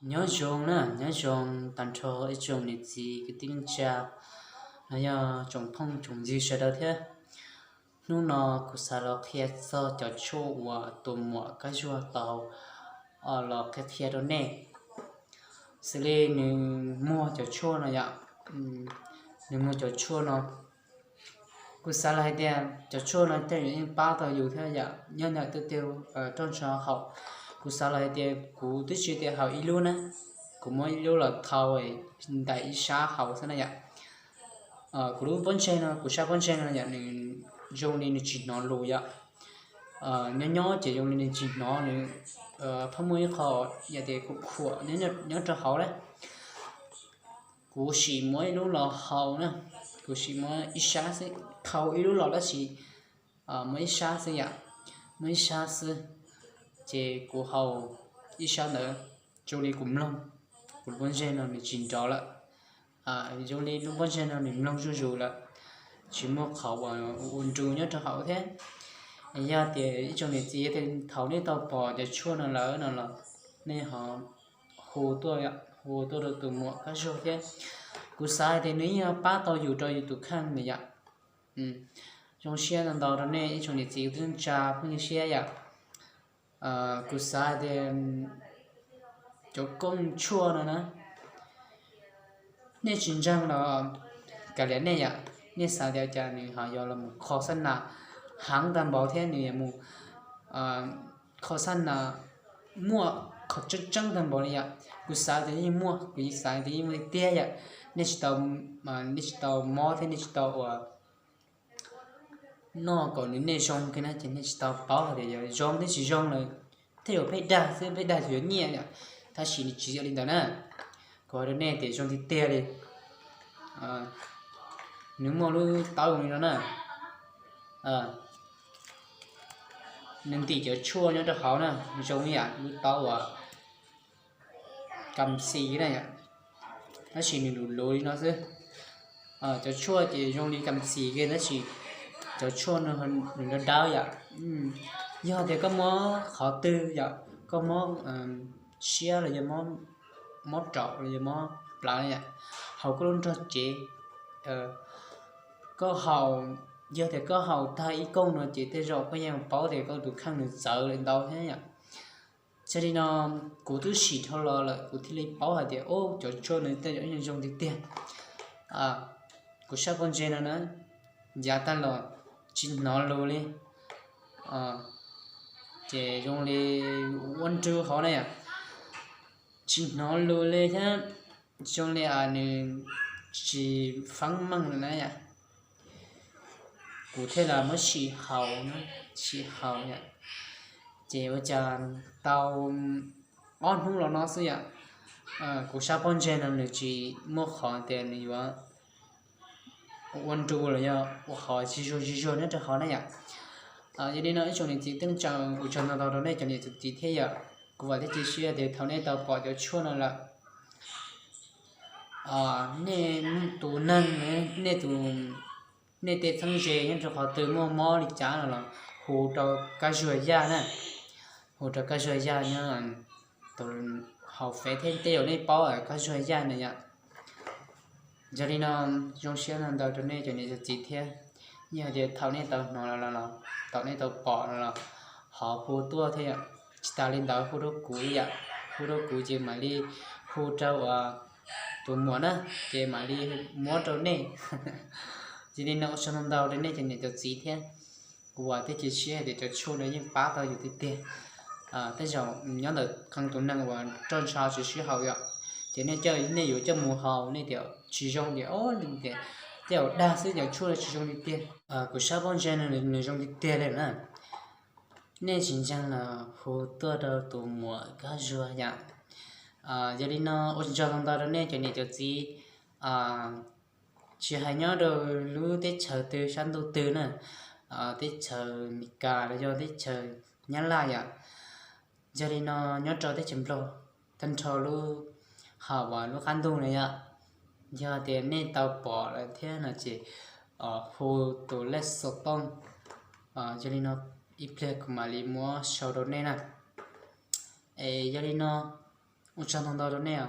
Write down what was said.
Nyob zoo na, nyob zoo tag nrho ib tsoom niam txiv kwv tij neej tsa, los yog tsoom phooj tsoom ywg sawv daws thiab. Hnub no kuv xav los qhia txog cov tshuaj uas tus muam Kab Zuag tau los qhia qhia rau nej. Xws li nws muag cov tshuaj no yom, nws muag cov tshuaj no, kuv xav los hais tias cov tshuaj no tej zaum yeej pab tau yus thiab yom, nyob ntawm tej roj ntsha haus. Kuv xav los hais tias kuv twb tsis tias haus ib lub na, kuv muab ib lub los thau ntais ib sab haus xwb na yom. Kuv lub pob ntseg no, kuv sab pob ntseg no yom, nws zoo li nws tsis hnov lus yom. Nyob nyob ces zoo li nws tsis hnov, nws pheej muaj ib qho yam tias khuam khuam nyob rau hauv na. Kuv sim muab ib lub los haus na, kuv sim muab ib sab xwb, thau ib lub los tab sis muab ib sab xwb yom, muab ib sab xwb. Ces kuv haus ib sab ntawd, zoo li kuv mloog, kuv lub pob ntseg no nws tsis nrov lawm. Zoo li lub pob ntseg no nws mloog zuj zus lawm, tsis muaj qhov uas ua nru nyob rau hauv thiab. Yog tias ib tsoom niam txiv, thaum nej tau pom cov tshuaj no lawm no los nej ho hu tuaj, hu tuaj rau tus muam Kab Zuag thiab. Kuv xav hais tias nws yeej pab tau yus rau yus tus kheej na yom. Zoo siab ntau ntau rau nej ib tsoom niam txiv kwv tij neej tsa phooj ywg siab yom. Kuv xav hais tias cov kooj tshuaj no na, nej tsis ntseeg los kav liam nej yom, nej xav tias cas nws ho yog los mus kho xab nas heev tag npaum thiab nws yuav mus kho xab nas muaj qhov tseeb tseeb tag npaum li yom. Kuv xav tias yeej muaj, kuv yeej xav tias yeej muaj tiag tiag yom. Nej tsis tau, nej tsis tau mob thiab nej tsis tau ua noj kom nws nej zoo kiag na ces nej tsis tau paub hais tias yog zoo thiab tsis zoo lawm. Tej zaum pheej dag xwb, pheej dag yuav nyiaj yom, tab sis nws tsis yog li ntawd na. Kuv hais rau nej tias zoo tiag tiag li. Nws muaj lub taub zoo li no na, nws ntim cov tshuaj nyob rau hauv na, zoo ib yam lub taub uas kam xis na yom, tab sis nws luv luv li no xwb. Cov tshuaj ces zoo li kam xis kiag tab sis cov tshuaj no nws dawb dawb yom. Yog tias koj mob qhov twg yom, koj mob siab los yog mob raum los yog mob plawv yom, haus koj lub nrog cev, koj haus, yog tias koj haus tag ib kooj no ces tej zaum koj yeej paub tias koj tus kheej nws txawv li ntau thiab yom. Yog li no, kuv twb sim dhau los lawm kuv thiaj li paub hais tias cov tshuaj no tej zaum yeej zoo tiag tiag. Kuv sab pob ntseg no na, yav tag los tsis hnov lus li, ces zoo li ua nru hauv na yom, tsis hnov lus li thiab, zoo li nws tsis feeb meej lawm na yom. Kuv thiaj los muab sim haus, sim haus yom, ces ua cas tau ob hnub los no xwb yom, kuv sab pob ntseg no nws tsis muaj qhov tias nws yuav ua nru los yog ua qhov zig zuag zig zuag nyob rau hauv na yom. Yog li no ib tsoom niam txiv kwv tij neej tsa, ua tsaug ntau ntau rau nej cov niam cov txiv thiab yom. Kuv vam thiab cia siab tias thaum nej tau pom cov tshuaj no lawm, nej tus neeg, nej tus, nej tej txheeb ze nyob rau qhov twg muaj mob li cas no los hu rau Kab Zuag Yaj na, hu rau Kab Zuag Yaj nyob tus hauv Fev thiab tej zaum nej paub Kab Zuag Yaj na yom. Yog li no, zoo siab ntau ntau rau nej cov niam cov txiv thiab. Yog tias thaum nej tau hnov los, thaum nej tau pom los ho hu tuaj thiab yom. Tsis tas li ntawd hu rau kuv yom, hu rau kuv ces mam li hu rau tus muam na, ces mam li muab rau nej. Yog li no ua tsaug ntau ntau rau nej cov niam cov txiv thiab. Kuv vam thiab cia siab hais tias cov tshuaj no yeej pab tau yus tiag tiag. Tej zaum nyob ntawm qee tus neeg uas roj ntsha tsis sib haum yom, ces nej coj, nej yuav coj mus haus nej tias tsis zoo tias, o, tias tej zaum dag xwb, cov tshuaj no tsis zoo tiag tiag. Kuv sab pob ntseg no nws zoo tiag tiag li na. Nej tsis ntseeg los hu tuaj rau tus muam Kab Zuag yom. Yog li no ua tsaug ntau ntau rau nej cov niam cov txiv, tsis hais nyob rau lub teb chaws twg sab ntuj twg na, teb chaws Amelikas los yog teb chaws Nyab Laj yom. Yog li no nyob rau teb chaws Nplog, tag nrho lub, hauv lub qab ntuj no yom, yog tias nej tau pom lawm thiab no ces hu tus lej xov tooj. Yog li no ib pliag kuv mam li muab sau rau nej na. Es yog li no, Ua tsaug ntau ntau rau nej.